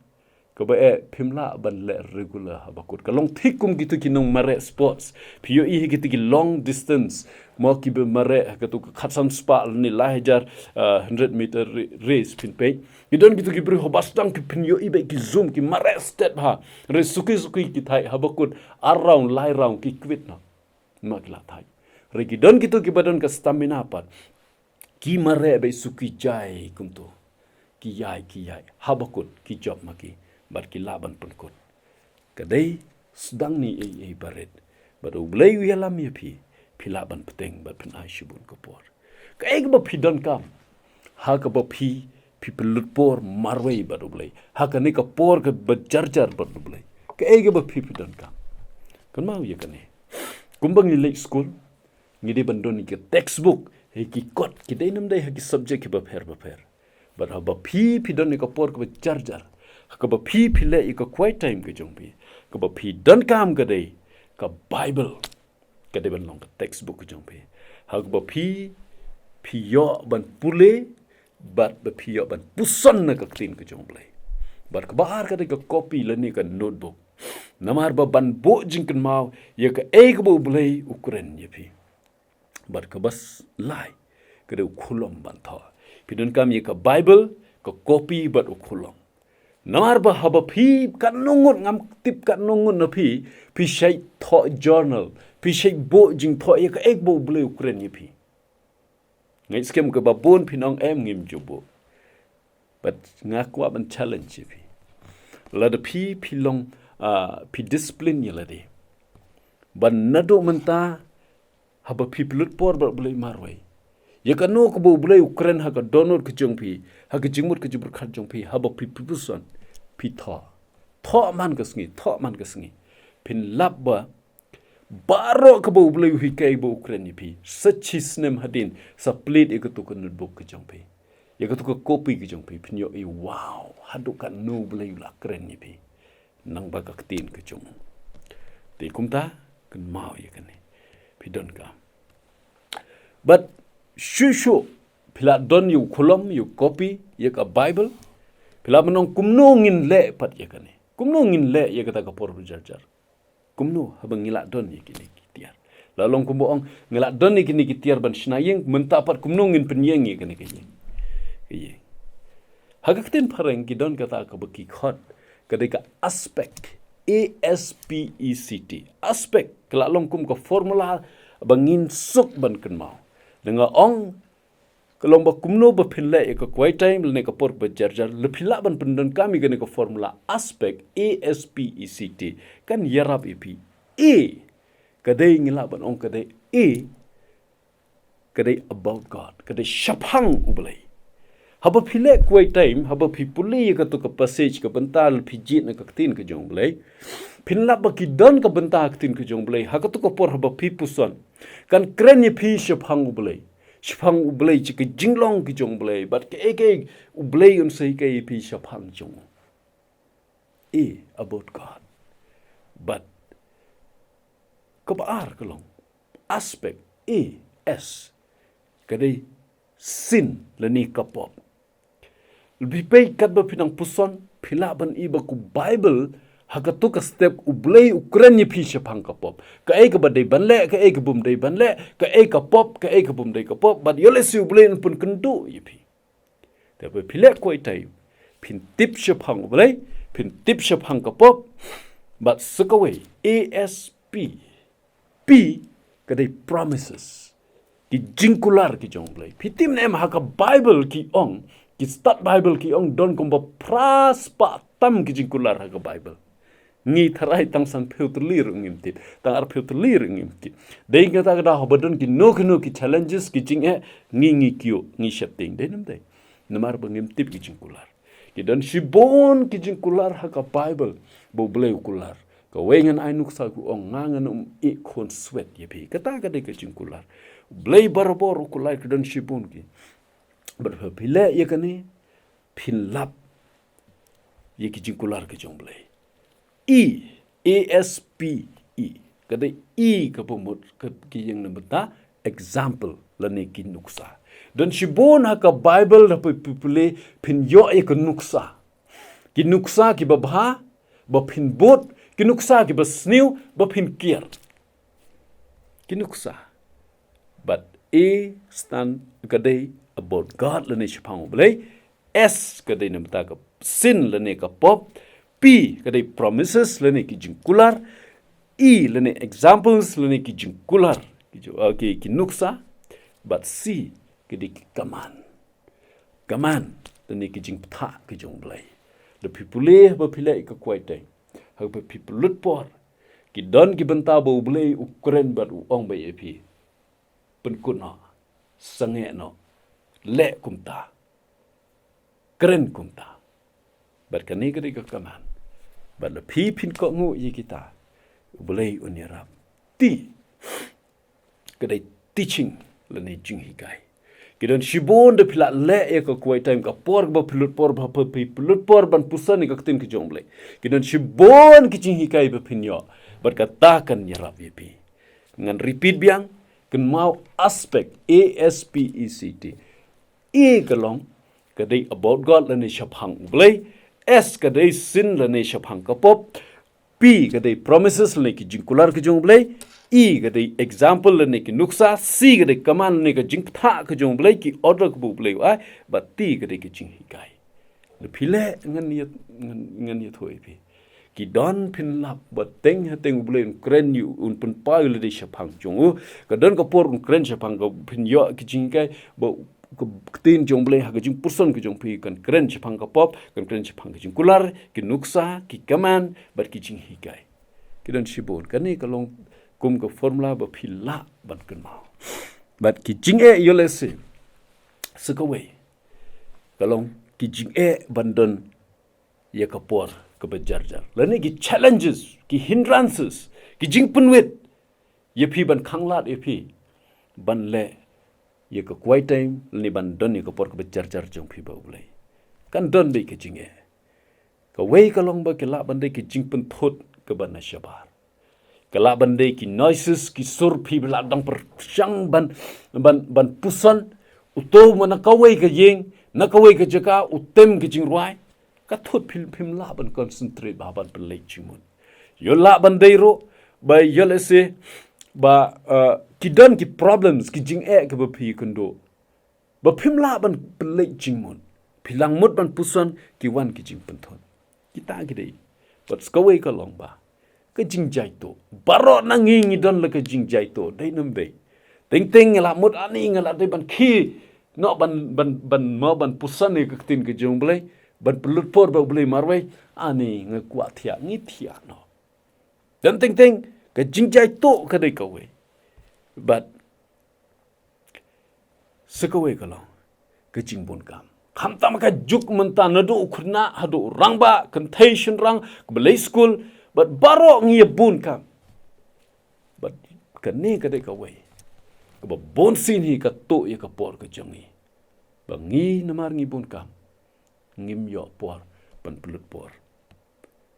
kaba eh, phim lah ban leh regular haba kut. Ka long thik kum kito ki nongmareh sports. Phi ïohi ha kito ki long distance. Mo kiba mareh ha kato ka khatsan spah lane lai hajar, ah, hundred meter ra-, race phin peit. Ki don kito ki briew haba sdang ki phin ïohi beit ki zoom ki mareh stet ha. Re suki suki ki thait haba kut ar round lai round ki quit noh. Namar ki la thait. Re ki don kito kiba don ka stamina pat. Ki mareh beit suki jai kumto. Ki ïai, ki ïai. Haba kut, ki jop ma ki. Bad ki lah ban pynkut. Ka dei sdang ni ei ei barit. Bad U Blei u ïalam ïa phi. Phi lah ban bteng, bad phin ai shibun ka por. Kaei kaba phi donkam. Ha kaba phi, phi pynlut por marwei bad U Blei. Ha kane ka por kaba jarjar bad U Blei. Kaei kaba phi, phi donkam. Kynmaw ïa kane. Kumba ngi leit skul, ngi dei ban don ïa ki textbook, ha ki kot, ki dei nam dei ha ki subject kiba pher ba pher. Bad haba phi, phi don ïa ka por kaba jarjar. Ha kaba phi, phi leh ïa ka quiet time ka jong phi. Kaba phi donkam ka dei, ka Bible. Ka dei ban long ka textbook ka jong phi. Ha kaba phi, phi ïoh ban pule, bad ba phi ïoh ban puson na ka ktien ka jong U Blei. Bad kaba ar ka dei ka copy lane ka notebook. Namar ba ban buh jingkynmaw, ïa kaei kaba U Blei u kren ïa phi. Bad kaba s-, lai, ka dei u khulom ban thoh. Phi donkam ïa ka Bible, ka copy bad u khulom. Namar ba haba phi katno ngut ngam tip katno ngut na phi, phi shait thoh journal, phi shait buh jingthoh ïa kaei kaba U Blei u kren ïa phi. Nga ngeit skhem kaba bun phin ong em ngim ju buh. But nga kwah ban challenge ïa phi. Lada phi, phi long, ah, phi discipline ïa lade. Ban naduh mynta, haba phi pynlut por bad U Blei marwei. Ïa kano kaba U Blei u kren ha ka dohnud ka jong phi, ha ka jingmut ka jingpyrkhat jong phi, haba phi, phi puson, phi thoh. Thoh man ka sngi, thoh man ka sngi. Phin lap ba, baroh kaba U Blei u hikai ba u kren ïa phi. Sa shisnem hadien, sa plie ïa kato ka notebook ka jong phi. Ïa kato ka copy ka jong phi, phin ïohi, wow, haduh katno U Blei u la kren ïa phi. Nang ba ka ktien ka jong u. Te kumta, kynmaw ïa kane. Phi donkam. Bad shuh shuh, phi la don ïa u khulom, ïa u copy, ïa ka Bible. Phi la ban ong kumno ngin leh pat ïa kane. Kumno ngin leh ïa kata ka por ba jarjar. Kumno, haba ngi la don ïa kine ki tiar. La long kumba ong, ngi la don ïa kine ki tiar ban shna ïing, mynta pat kumno ngin pynïeng ïa kane ka ïing. Ka ïing. Ha ka ktien phareng ki don kata kaba ki khot, ka dei ka aspect, A S P E C T. Aspect, ka la long kum ka formula, ba ngin suk ban kynmaw. Da nga ong, ka long ba kumno ba phin leh ïa ka quiet time lane ka por ba jarjar, lada phi lah ban pyndonkam ïa kane ka formula aspect, A S P E C T. Kan ïarap ïa phi. A, ka dei ngi lah ban ong ka dei A, ka dei about God, ka dei shaphang U Blei. Haba phi leh quiet time, haba phi pule ïa kato ka passage ka bynta lada phi jied na ka ktien ka jong U Blei. Phin lap ba ki don ka bynta ka ktien ka jong U Blei. Ha kato ka por haba phi puson. Kan kren ïa phi shaphang U Blei. Shaphang U Blei, sha ka jinglong ka jong U Blei. Bad kaei kaei U Blei un sa hikai ïa phi shaphang jong u. A, about God. Bad kaba ar ka long. Aspect, A, S. Ka dei sin lane ka pop. Lada phi peit katba phi nang puson, phi lah ban i ba ka Bible, ha kato ka step U Blei u kren ïa phi shaphang ka pop. Kaei kaba dei ban leh, kaei kabym dei ban leh, kaei ka pop, kaei kabym dei ka pop, bad ïoh lehse U Blei un pynkynduh ïa phi. Te haba phi leh quiet time, phin tip shaphang U Blei, phin tip shaphang ka pop, bad sa kawei, A S P. P, ka dei promises. Ki jingkular ki jong U Blei. Phi tip ne em ha ka Bible ki ong, ki stad Bible ki ong don kumba phra spah tam ki jingkular ha ka Bible. Ngi tharai tang sanphew tylli ruh ngim tip, tang arphew tylli ruh ngim tip. Dei kata ka daw haba don kino kino ki challenges ki jingeh, ngi ngi kiew, ngi sheptieng, dei ne em dei. Namar ba ngim tip ki jingkular. Ki don shibun ki jingkular ha ka Bible, ba U Blei u kular. Kawei ngan ai nuksa u ong nga ngan ym ïeh khun swet ïa phi. Kata ka dei ka jingkular. Blei barabor u kular, ki don shibun ki. Bad phi leh ïa kane, phin lap ïa ki jingkular ki jong Blei. E, A S P E. Ka dei E kaba mut ka, ki ïeng na bynta example lane ki nuksa. Don shibun ha ka Bible da phi, phi, phi leh phin ïoh ïa ka nuksa. Ki nuksa kiba bha ba phin bud, ki nuksa kiba sniew ba phin kiar. Ki nuksa. Bad A stand ka dei about God lane shaphang U Blei. S ka dei na bynta ka sin lane ka pop. P ka dei promises lane ki jingkular. E lane examples lane ki jingkular. Ki ju-, uh, ki, ki nuksa. Bad C ka dei ki command. Command lane ki jingpynthah ki jong U Blei. Da phi pule ba phi leh ïa ka quiet time, haba phi pynlut por, ki don ki bynta ba U Blei u kren bad u ong beit ïa phi. Pynkut noh, sangeh noh, leh kumta, kren kumta. Bad kane ka dei ka command. Bad la phi phin kohnguh ïa kita, U Blei un ïarap. T ka dei teaching lane jinghikai. Ki don shibun da phi la leh ïa ka quiet time, ka por ba phi lut por, ba phi, phi lut por ban puson ïa ka ktien ka jong U Blei. Ki don shibun ki jinghikai ba phin ïoh. Bad kata kan ïarap ïa phi. Ngan repeat biang, kynmaw aspect, A S P E C T. E ka long, ka dei about God lane shaphang U Blei. S ka dei sin lane shaphang ka pop. P ka dei promises lane ki jingkular ki jong U Blei. E ka dei example lane ki nuksa. C ka dei command lane ka jingpynthah ki jong U Blei, ki order kaba U Blei u ai. Bad T ka dei ki jinghikai. Da phi leh ngan ïa, ngan, ngan ïathuh ïa phi. Ki don, phin lap ba teng ha teng U Blei un kren ïa u, un pynpaw ïa lade shaphang jong u. Ka don ka por un kren shaphang ka, phin ïoh ki jinghikai, ba ka ktien jong U Blei ha ka jingpuson ka jong phi kan kren shaphang ka pop, kan kren shaphang ka jingkular, ki nuksa, ki command, bad ki jinghikai. Ki don shibun, kane ka long kum ka formula ba phi lah ban kynmaw. Bad ki jingeh ïoh lehse, sa kawei, ka long ki jingeh ban don ïa ka por kaba jarjar. Lane ki challenges, ki hindrances, ki jingpynwit ïa phi, ban khanglad ïa phi ban leh ïa ka quiet time, lane ban don ïa ka por kaba jarjar jong phi bad U Blei. Kan don beit ka jingeh. Kawei ka long ba ki lah ban dei ki jingpynthut kaba na shabar. Ka lah ban dei ki noises, ki sur phi ba lah dang pyrshang ban, ban, ban puson. Uto ma na kawei ka ïing, na kawei ka jaka, u tem ki jingrwai. Ka thut phi, phim lah ban concentrate bha ban pynleit jingmut. Ïoh lah ban dei ruh ba ïoh lehse ba, uh, ki don ki problems, ki jingeh kaba phi kynduh, ba phim lah ban pynleit jingmut. Phi langmut ban puson, ki wan ki jingpynthut. Kita ki dei. Bad sa kawei ka long ba ka jingjaituh. Baroh na ngi ngi don la ka jingjaituh. Dei ne ym dei? Teng teng nga lah mut ani, nga lah dei ban khie noh ban, ban, ban mo ban puson ïa ka ktien ka jong U Blei, ban pynlut por bad U Blei marwei, ani nga kwah thiah, ngi thiah noh. Don teng teng, ka jingjaituh ka dei kawei. Bad sa kawei ka long ka jingbun kam. Khamtam ka juk mynta, naduh u khynnah haduh u rangbah, kynthei shynrang, kaba leit skul, bad baroh ngi ïa bun kam. Bad kane ka dei kawei kaba bun sien hi ka tuh ïa ka por ka jong ngi. Ba ngi namar ngi bun kam, ngim ïoh por ban pynlut por.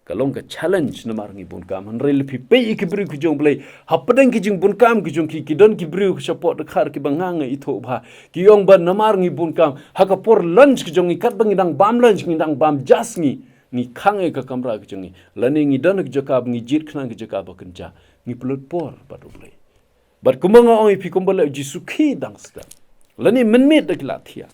Ka long ka challenge namar ngi bun kam. Hynrei lada phi peit ïa ki briew ki jong U Blei, hapdeng ki jingbun kam ki jong ki, ki don ki briew ki shapoh dkhar kiba nga nga ithuh bha. Ki ong ba namar ngi bun kam, ha ka por lunch ki jong ngi, katba ngi dang bam lunch, ngi dang bam jas, ngi, ngi khang ïa ka kamra ki jong ngi. Lane ngi don ha ka jaka ba ngi jied khnang ka jaka ba kynja, ngi pynlut por bad U Blei. Bad kumba nga ong ïa phi, kumba leh u Jisu, khie dang step. Lane mynmiet da ki la thiah.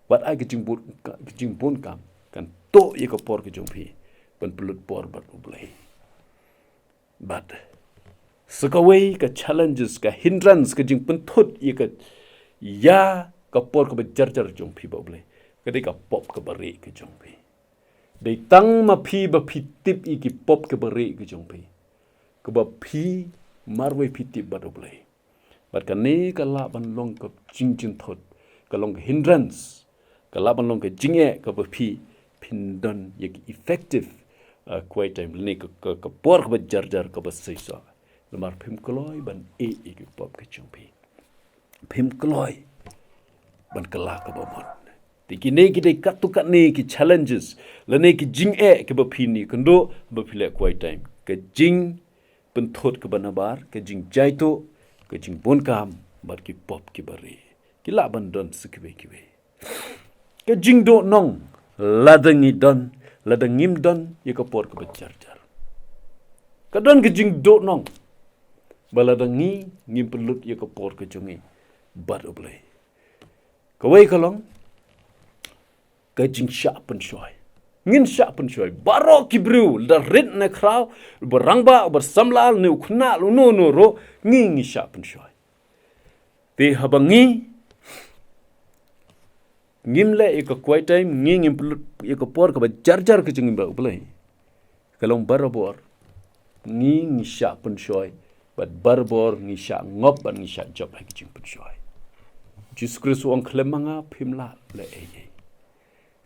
Wat ai ka jingbun, ka jingbun kam kan tuh ïa ka por ka jong phi ban pynlut por bad U Blei. Bad sa kawei ka challenges, ka hindrance, ka jingpynthut ïa ka, ïa ka por kaba jarjar jong phi bad U Blei, ka dei ka pop kaba rieh ka jong phi. Dei tang ma phi ba phi tip ïa ki pop kaba rieh ka jong phi, kaba phi marwei phi tip bad U Blei. Bad kane ka lah ban long ka jingjynthut, ka long ka hindrance, ka lah ban long ka jingeh kaba phi, phin don ïa ka effective, uh, quiet time, lane ka, ka, ka por kaba jarjar kaba seisoh. Namar phim kloi ban ïeh ïa ki pop ki jong phi. Phim kloi ban kylla kaba mon. Te kine ki dei katto katne ki challenges lane ki jingeh kiba phin ïakynduh haba phi leh quiet time. Ka jingpynthut kaba nabar, ka jingjaituh, ka jingbun kam bad ki pop kiba rieh. Ki lah ban don sa kiwei kiwei. Ka jingduhnong, lada ngi don, lada ngim don ïa ka por kaba jar jar. Ka don ka jingduhnong ba lada ngi ngim pynlut ïa ka por ka jong ngi bad U Blei. Kawei ka long ka jingshah pynshoi. Ngin shah pynshoi. Baroh ki briew, lada rit ne khraw, uba rangbah, uba samla, ne u khynnah, uno uno ruh, ngi ngi shah pynshoi. Te haba ngi ngim leh ïa ka quiet time, ngi ngim pynlut ïa ka por kaba jar jar ka jong ngi bad U Blei, ka long barabor ngi ngi shah pynshoi bad barabor ngi shah ngop bad ngi shah jop ha ki jingpynshoi. Jisu Khrist u ong, khlem ma nga phim lah leh ei ei.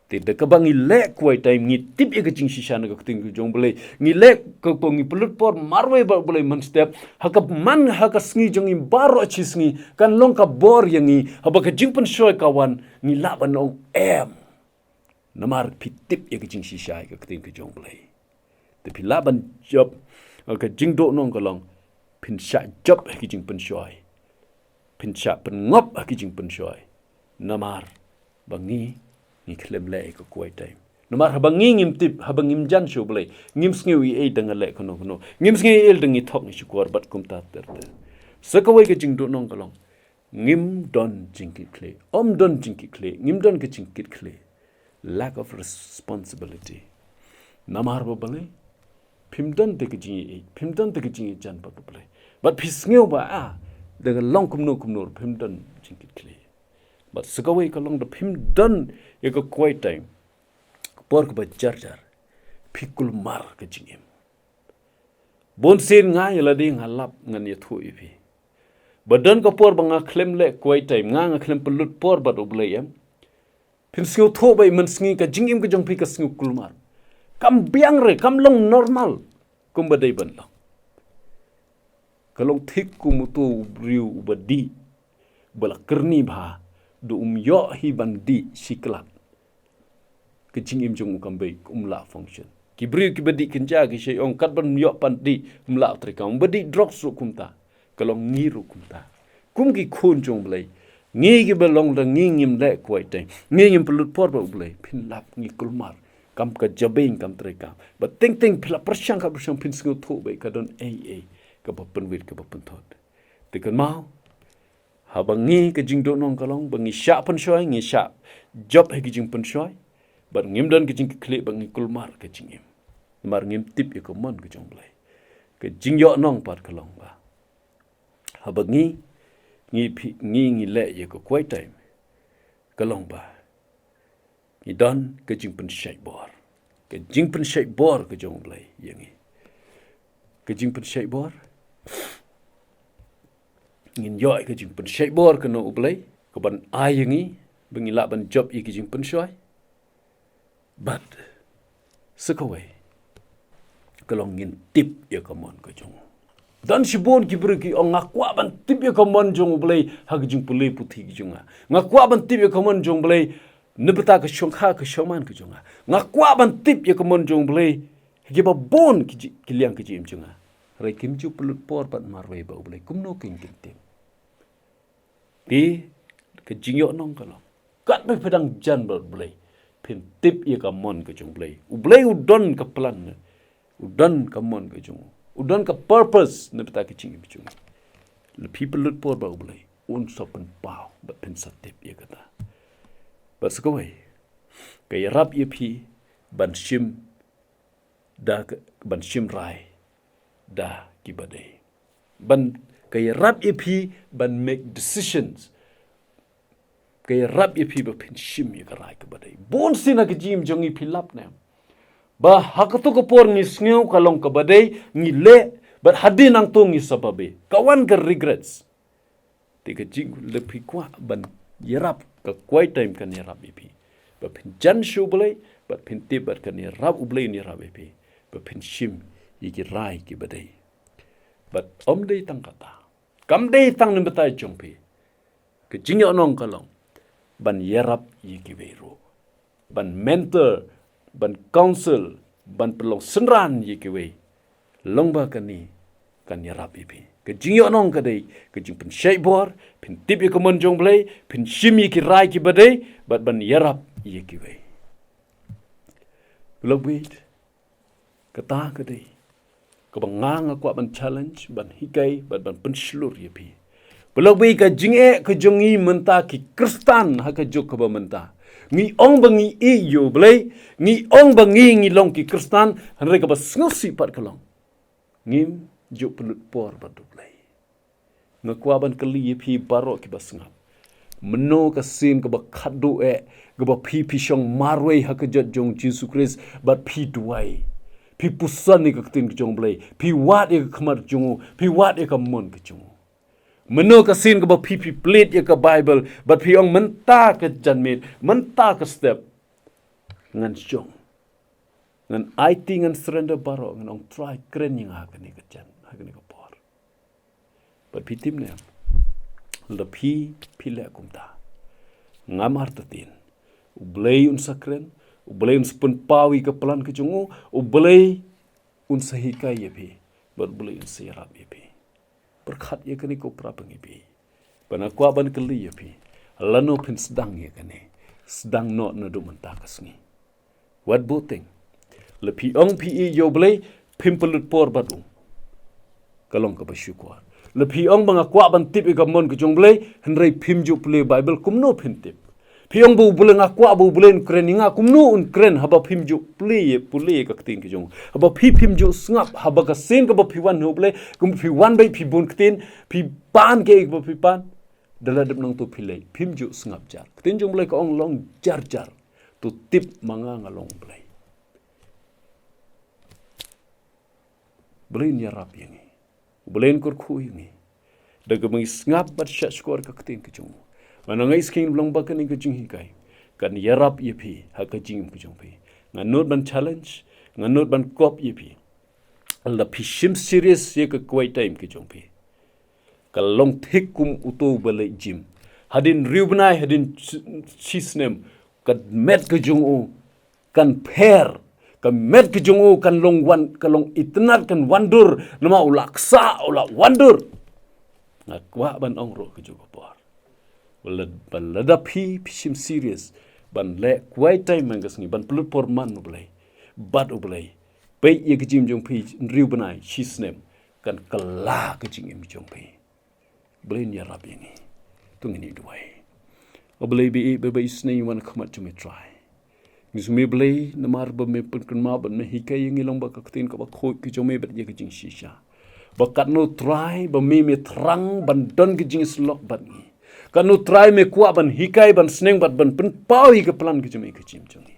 Te da kaba ngi leh quiet time ngi tip ïa ka jingshisha na ka ktien ka jong U Blei. Ngi leh ka, ka ngi pynlut por marwei bad U Blei mynstep. Ha ka man, ha ka sngi jong ngi baroh shi sngi kan long ka bor ïa ngi. Haba ka jingpynshoi ka wan, ngi lah ban ong em. Namar phi tip ïa ka jingshisha ïa ka ktien ka jong U Blei. Te phi lah ban jop, ka jingduhnong ka long phin shah jop ha ki jingpynshoi. Phin shah pynngop ha ki jingpynshoi. Namar ba ngi ngi khlem leh ïa ka quiet time. Namar haba ngi ngim tip, haba ngim jan sha U Blei, ngim sngew ei ei da nga leh kano kano, ngim sngew ei ei da ngi thok ngi shukor bad kumta ter ter. Sa kawei ka jingduhnong ka long ngim don jingkitkhlieh. Ym don jingkitkhlieh, ngim don ka jingkitkhlieh. Lack of responsibility. Namar ba balei? Phim don te ka jingïeit, phim don te ka jingïeit bad U Blei. Bad phi sngew ba, ah, da ka long kumno kumno phim don jingkitkhlieh. Bad sa kawei ka long da phim don ïa ka quiet time, ka por kaba jar jar, phi kulmar ka jingim. Bun sien nga ïa lade nga lap ngan ïathuh ïa phi. Ba don ka por ba nga khlem leh quiet time, nga nga khlem pynlut por bad U Blei em. Phin sngewthuh ba i mynsngi ka jingim ka jong phi ka sngew kulmar. Kam biang re, kam long normal kumba dei ban long. Ka long thik kum uto u briew uba dih, ba la kyrni bha, da um ïoh hi ban dih shi klat. Ka jingim jong u kam beit, um lah function. Ki briew kiba dih kynja ki shait ong kat ban ïoh ban dih, um lah treikam. Ba dih drugs ruh kumta. Ka long ngi ruh kumta. Kum ki khun jong U Blei, ngi kiba long da ngi ngim leh quiet time, ngi ngim pynlut por bad U Blei, phin lap ngi kulmar. Kam ka jabieng kam treikam. Ba teng teng phi la pyrshang ka pyrshang phin sngewthuh ba ka don ei ei kaba pynwit kaba pynthut. Te kynmaw, haba ngi ka jingduhnong ka long ba ngi shah pynshoi, ngi shah jop ha ki jingpynshoi. Bad ngim don ka jingkitkhlieh ba ngi kulmar ka jingim. Namar ngim tip ïa ka mon ka jong U Blei. Ka jingïohnong pat ka long ba haba ngi, ngi phi, ngi ngi leh ïa ka quiet time, ka long ba ngi don ka jingpynshait bor. Ka jingpynshait bor ka jong U Blei ïa ngi. Ka jingpynshait bor. Ngin ïoh ka jingpynshait bor kano U Blei, ka ban ai ïa ngi ba ngi lah ban jop ïa ka jingpynshoi. Bad sa kawei ka long ngin tip ïa ka mon ka jong U. Don shibun ki briew ki ong nga kwah ban tip ïa ka mon jong U Blei ha ka jingpule puthi ka jong nga. Nga kwah ban tip ïa ka mon jong U Blei na bynta ka shongkha ka shongman ka jong nga. Nga kwah ban tip ïa ka mon jong U Blei ha kiba bun ki ji-, ki liang ka jingim jong nga. Hynrei kim ju pynlut por bad marwei bad U Blei, kumno kin kin tip? Te ka jingïohnong ka long, katba phi dang jan bad U Blei, phin tip ïa ka mon ka jong U Blei. U Blei u don ka plan, u don ka mon ka jong u, u don ka purpose na bynta ka jingim jong u. Lada phi pynlut por bad U Blei, un sa pynpaw bad phin sa tip ïa kata. Bad sa kawei, ka ïarap ïa phi ban shim da ka, ban shim rai da kiba dei. Ban, ka ïarap ïa phi ban make decisions. Ka ïarap ïa phi ba phin shim ïa ka rai kaba dei. Bun sien ha ka jingim jong ngi phi lap ne em ba ha kato ka por ngi sngew ka long kaba dei, ngi leh, bad hadien nangto ngi sa babe. Ka wan ka regrets. Te ka jing lada phi kwah ban ïarap, ka quiet time kan ïarap ïa phi ba phin jan sha U Blei, bad phin tip, bad kan ïarap, U Blei un ïarap ïa phi ba phin shim ïa ki rai kiba dei. Bad ym dei tang kata. Kam dei tang na ka bynta jong phi. Ka jingïohnong ka long ban ïarap ïa kiwei ruh. Ban mentor, ban counsel, ban pynlong synran ïa kiwei. Long ba kane kan ïarap ïa phi. Ka jingïohnong ka dei ka jingpynshait bor, phin tip ïa ka mon jong U Blei, phin shim ïa ki rai kiba dei, bad ban ïarap ïa kiwei. Lok bit, kata ka dei kaba nga nga kwah ban challenge, ban hikai, ban, ban pynshlur ïa phi. Balok bit, ka jingeh ka jong ngi mynta ki Khristan ha ka juk kaba mynta. Ngi ong ba ngi ïeit ïa U Blei, ngi ong ba ngi ngi long ki Khristan, hynrei kaba sngewsih pat ka long, ngim ju pynlut por bad U Blei. Nga kwah ban kylli ïa phi baroh kiba sngap. Mynno ka sien kaba khatduh eh, kaba phi phi shong marwei ha ka jot jong Jisu Khrist, bad phi duwai. Phi puson ïa ka ktien ka jong U Blei. Phi wad ïa ka khmat jong u. Phi wad ïa ka mon ka jong u. Mynno ka sien kaba phi phi plie ïa ka Bible, bad phi ong mynta ka janmiet, mynta ka step, ngan shong. Ngan aiti, ngan surrender baroh, ngan ong Trai kren ïa nga ha kane ka jan, ha kane ka por. Bad phi tip ne em, lada phi, phi leh kumta, ngam artatien, U Blei un sa kren, U Blei un sa pynpaw ïa ka plan ka jong u, U Blei un sa hikai ïa phi, bad U Blei un sa ïarap ïa phi. Pyrkhat ïa kane ko para bangeit. Ba nga kwah ban kylli ïa phi, lano phin sdang ïa kane? Sdang noh naduh mynta ka sngi. Wat buteng. Lada phi ong phi ïeit ïa U Blei, phim pynlut por bad u, ka long kaba shukor. Lada phi ong ba nga kwah ban tip ïa ka mon ka jong U Blei, hynrei phim ju pule Bible, kumno phin tip? Phi ong ba U Blei, nga kwah ba U Blei un kren ïa nga, kumno un kren haba phim ju pule, pule ka ktien ka jong u? Haba phi phim ju sngap, haba ka sien kaba phi wan ha U Blei, kum phi wan beit phi bun ktien, phi pan kaei kaba phi pan. Da la dep nangto phi leh, phim ju sngap jar. Ka ktien jong U Blei ka ong long jar jar. To tip ma nga nga long U Blei. U Blei un ïarap ïa ngi. U Blei un kyrkhu ïa ngi. Da kaba ngi sngap bad shah shkor ka ktien ka jong u. Nga nga ngeit skhem long ba kane ka jinghikai kan ïarap ïa phi ha ka jingim ka jong phi. Nga nud ban challenge, nga nud ban kop ïa phi. Lada phi shim serious ïa ka quiet time ka jong phi, ka long thik kum uto uba leit gym. Hadien hynriew bnai, hadien shi, shi snem, ka met ka jong u kan pher, ka met ka jong u kan long wan, ka long itynnad, kan wandur, namar u la ksah, u la wandur. Nga kwah ban ong ruh ka juh ka por, ba lada, ba lada phi, phi shim serious ban leh quiet time man ka sngi, ban pynlut por man U Blei, bad U Blei, peit ïa ka jingim jong phi hynriew bnai, shi snem, kan kylla ka jingim jong phi. Blei un ïarap ïa ngi. To ngin ïa duwai. A Blei ba ïeit, ba, ba isynei wan ha khmat jong me Trai. Ngi sngew me Blei namar ba me pynkynmaw bad me hikai ïa ngi lyngba ka ktien kaba khuid ka jong me bad ïa ka jingshisha. Ba katno Trai ba me, me thrang ban don ka jingïasyllok bad ngi. Katno Trai me kwah ban hikai, ban sneng bad ban pynpaw ïa ka plan ka jong me ha ka jingim jong ngi.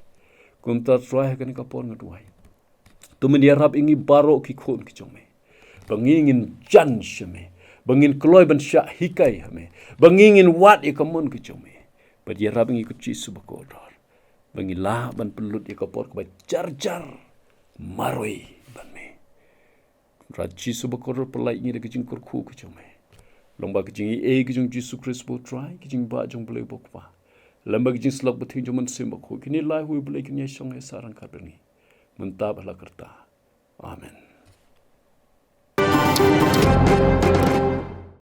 Kumta Trai ha kane ka por nga duwai, to men ïarap ïa ngi baroh ki khun ki jong me, ba ngi ngin jan sha me, ba ngin kloi ban shah hikai ha me, ba ngi ngin wad ïa ka mon ki jong me. Bad ïarap ïa ngi ko Jisu bakordor, ba ngi lah ban pynlut ïa ka por kaba jar jar marwei bad me. Trai Jisu bakordor, pyllait ïa ngi da ka jingkyrkhu ka jong me, lyngba ka jingaiei ka jong Jisu Khrist ba U Trai, ka jingbah jong U Blei U Kpa, lyngba ka jingïasyllok bathiang jong U Mynsiem Bakhuid. Kine lai, Blei, kin ïa shong ïa sah ryngkat bad ngi mynta bad la karta. Amen.